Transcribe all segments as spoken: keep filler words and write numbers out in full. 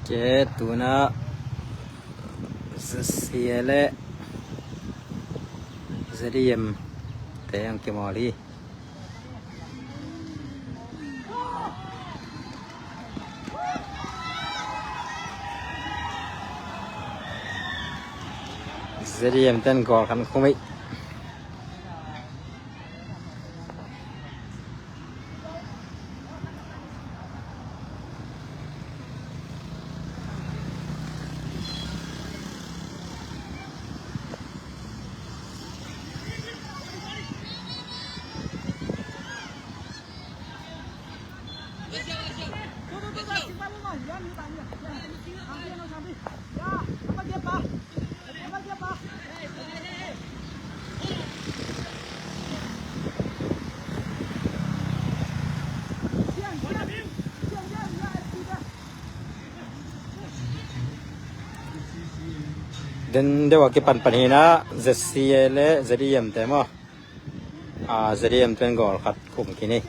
Ke tuna Z C A le Z D M te ang kimawl hi. Z D M ten goal khat khum hi. Den deuh a kipanpan hi na, Z C A le Z D M te maw. A, Z D M ten goal khat khum khin hi.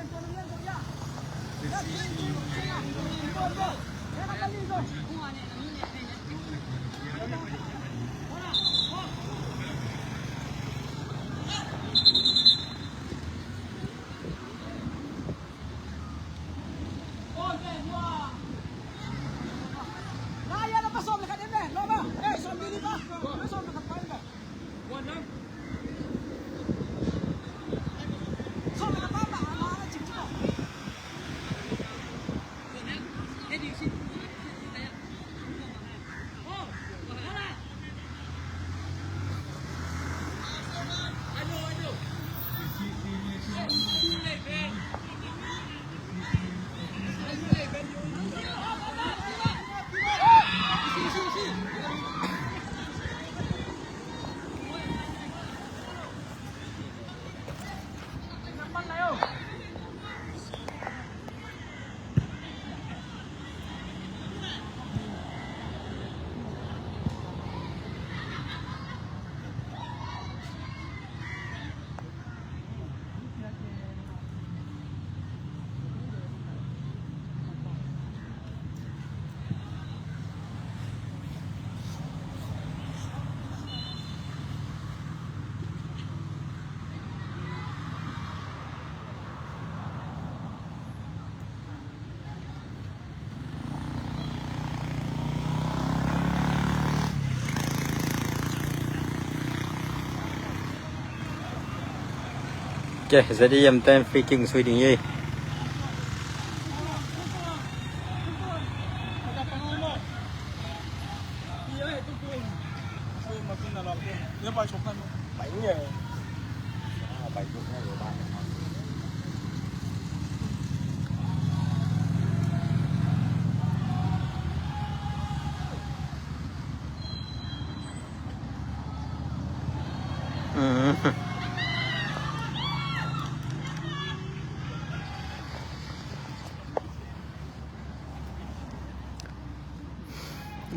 Ke, Z D M ten free kick sui ding hi.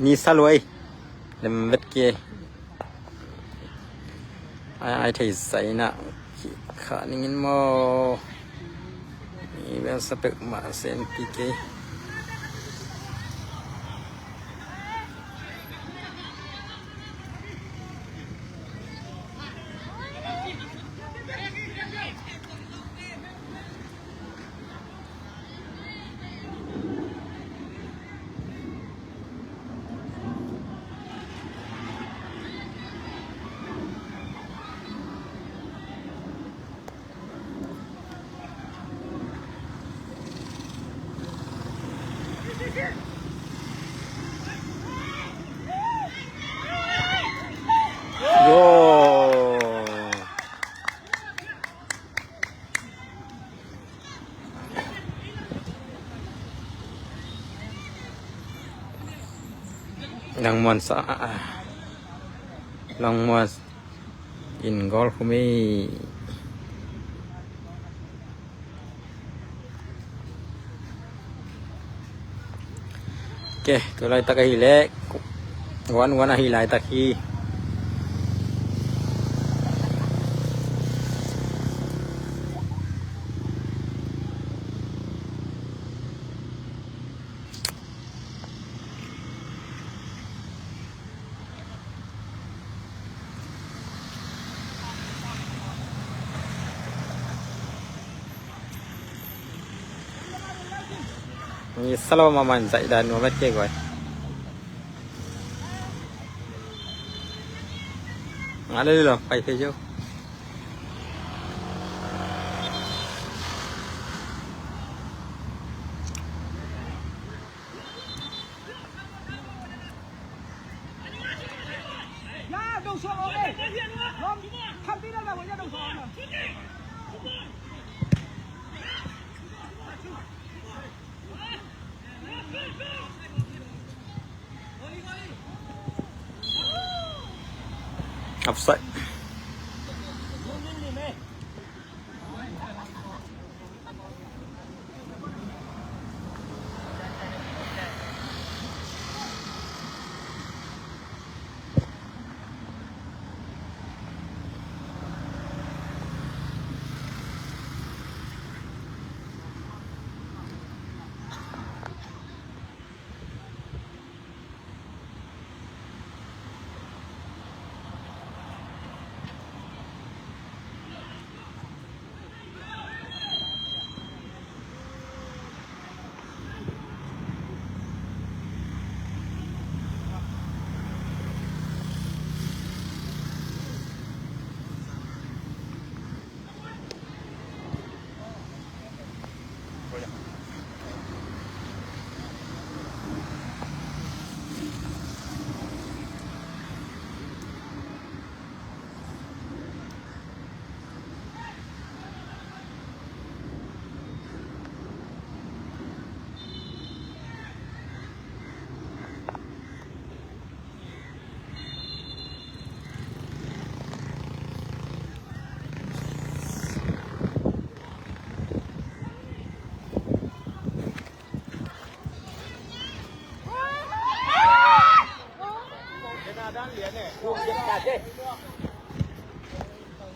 Ni sa luai. Lem vet ke. Ai, ai thei zaina. Kha ning in maw. Ni bel sa pek mah sen P K. Goal. Langmuan sa, Langmuan in goal khum hi. Ke, tu laitak ahih leh one one ahih laitak hi. Ni salo maman zaih dan nuam et kei guai. Nga le lo pai thei jo. Offside.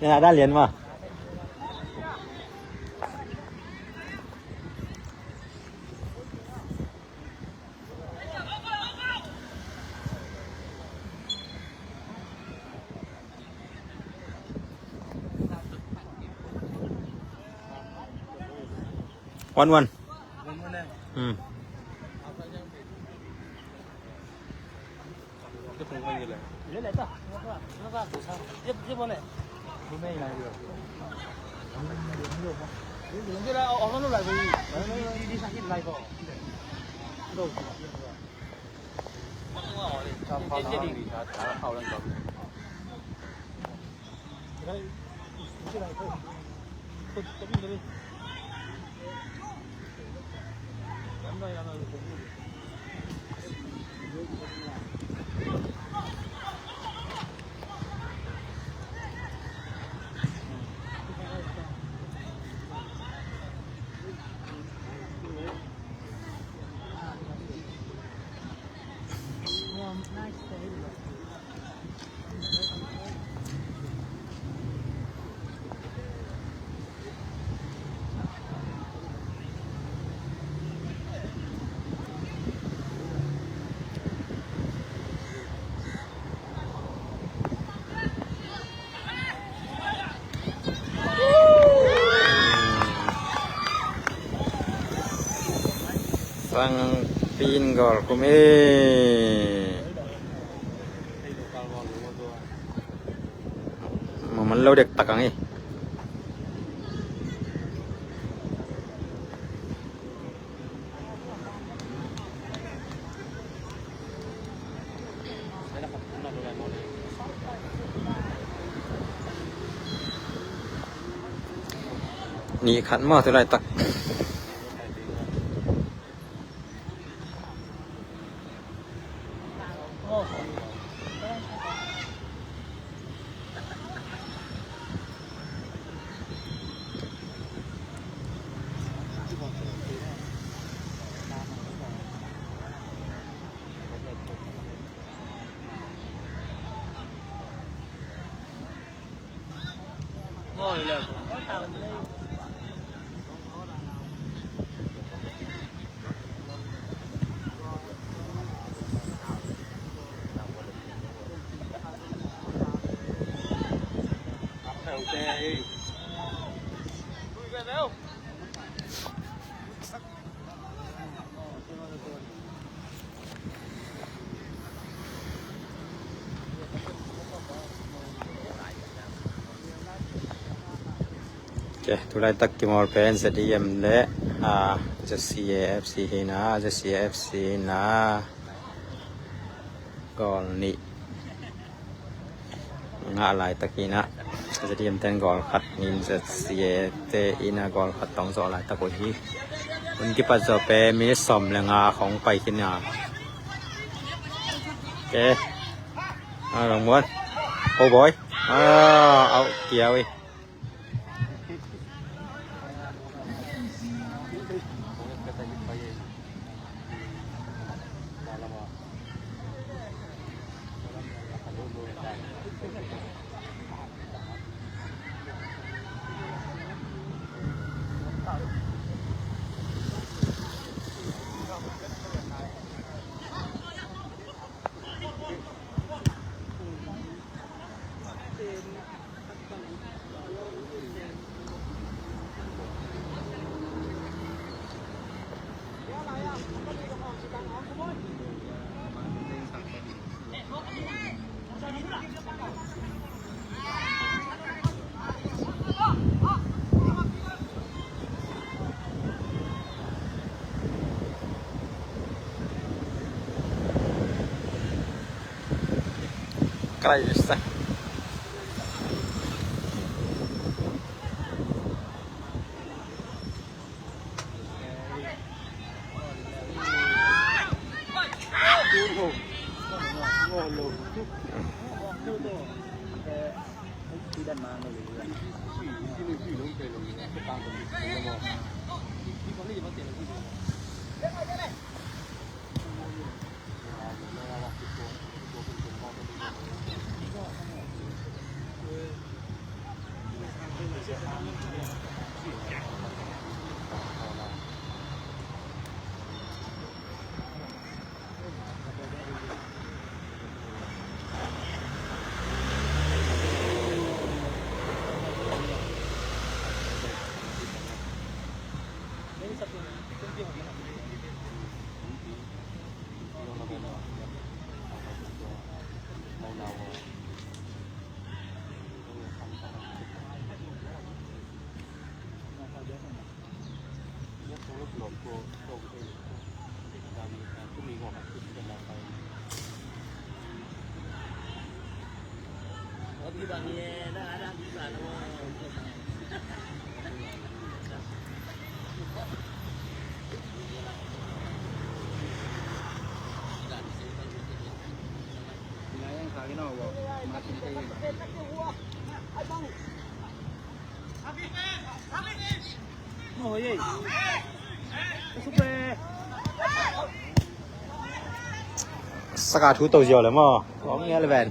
Ena dan lian mah. One one. Hmm. Sang Pin goal khum hi. Maman lo dektak ang hi. Nih khat maw tu laitak. Ok, tulaitak kimawl pen Z E M le, ah, Z C A F C hi na, Z C A F C hi na. Goal nih ngah laitak hi na. Z E M ten goal khat, nin Z C A te in a goal khat tong zawh laitak uh hi. Hun kipat zawh pen minit sawm le nga khong pai khin na. Ok. Ah, long muan. Oh boy. Ah, out kiau hi. Christ. Saka thu to ziau le maw? Om nge le ven.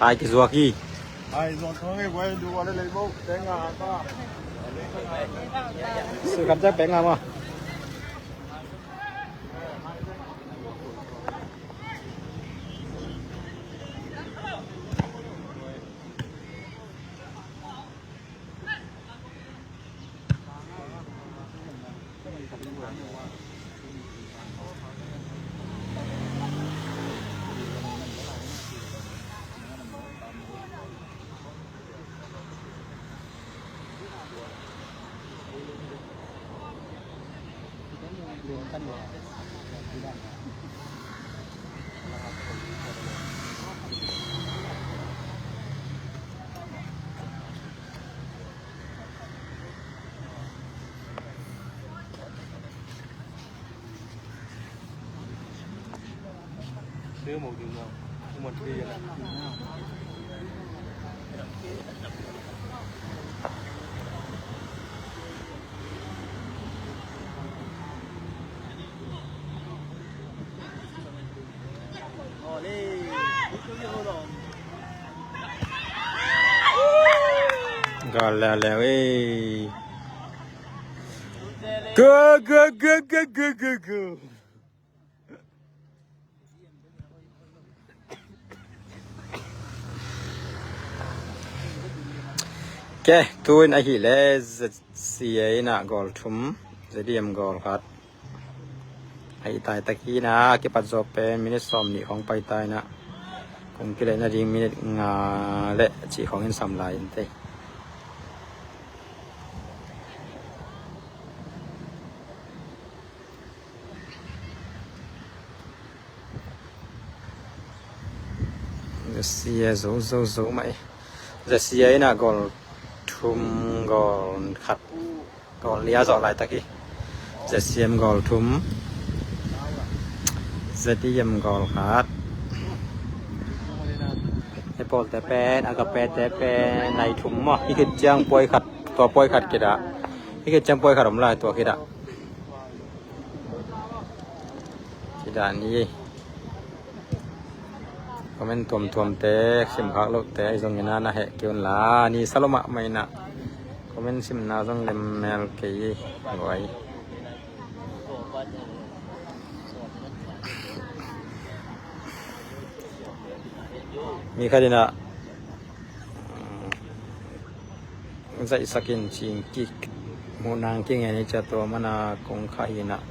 Ai kizuak hi. Ai zuak thong hi, buai du wale lei bo. Teng a ha ta. Su kam jang peng a ma. Gal leh leh ei. Go, go, go. Ke, tu in ahih leh Z C A in ah goal thum, Z D M goal khat. Ahih taitak hi in ah, kipat zawh pen minute sawm nih khawng pai ta in ah, kong kilehna ding minute nga le cih khawng in sam lai in teh. Z C A zo zo zo mah hi. Z C A in ah goal thum, goal khat, goal li a zawh laitak hi. Z C M goal thum, Z D M goal khat. Hih pawlte pen, Agape te pen nai thum maw, hih khit ciang puai khat, tua puai khat kidah. Hih khit ciang puai khat om lai, tua kidah. Kidah ni. Comment tuamtuamte, simkhak lohte ahi zongin ah na heh kei un la, ni sa lo mahmah in ah. Comment simna zong lemmel kei hi. Mi khat in ah zaihsak in cing kik, muh nang kingen hi cia, tua mana kong khah hi in ah.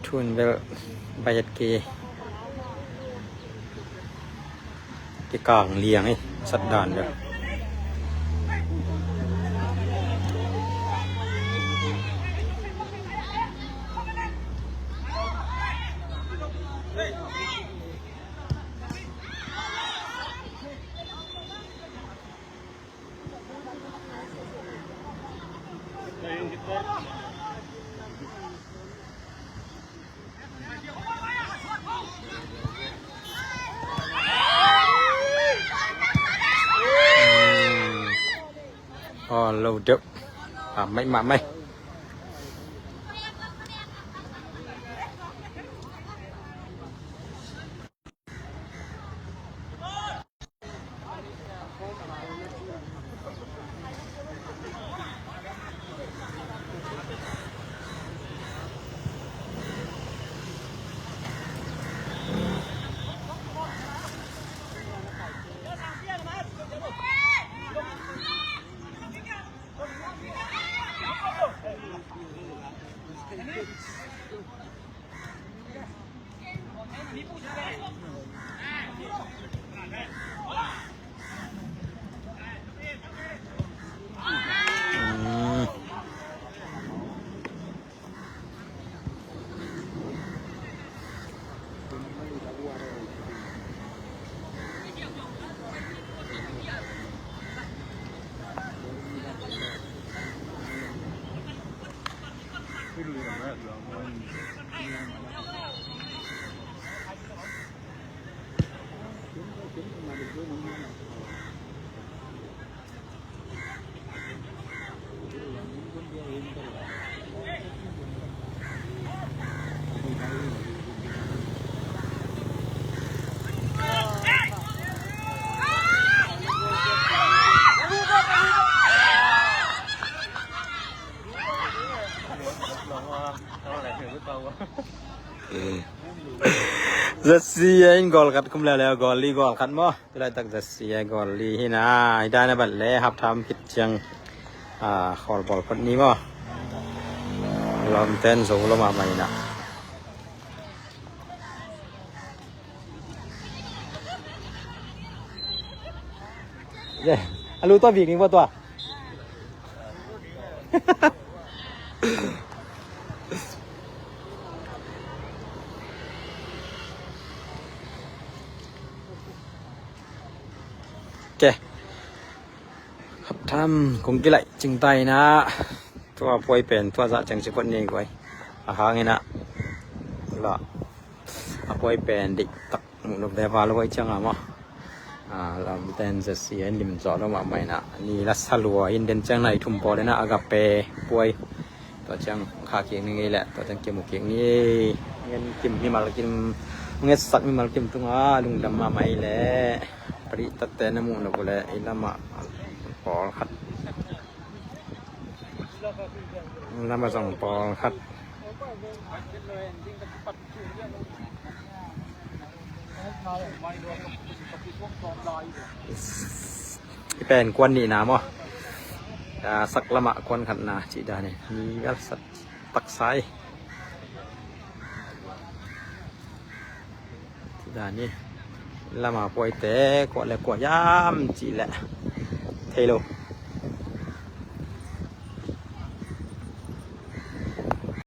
Thun bel bai het kei, kikang liang hi, sat dan bel. Aw, lo deuh. A, mai mah mai. Zatsi a in goal khat khum leuleu, goal li goal khat maw. Tulaitak Zatsi a goal li hi na. Hi dan a bat le half time khit ciang, a, khawl bawl phot ni maw. Lawmten zo lo mahmah hi na. A lu tua bik ni maw tua. Ke. Half time kong kilaih cingtai na. Tua puai pen tua zah ciang ci phot ni guai. A hang hi na. La. A puai pen dik tak. Muh nop ve va lo vai ciang a maw. A, lawmten Zatsi a in lim zawh lo mahmah hi na. Ni la sa lua in den ciang nai thum pawl hi na, Agape puai. Tua ciang khah kik ni ngei leh, tua ciang kimu kik ni. Ngen kim mimal kim, ngetsak mimal kim tung a lungdam mahmah hi leh. Pari tatte na muh nop uh leh, i lamah pawl khat. Lamah zong pawl khat. Pen kuan nihna maw? A, sak lamah kuan khatna cih dan hi. Ni vel sat taksa hi. Cih dan hi. Lama puaite kua le kua hiam cih leh thei lo.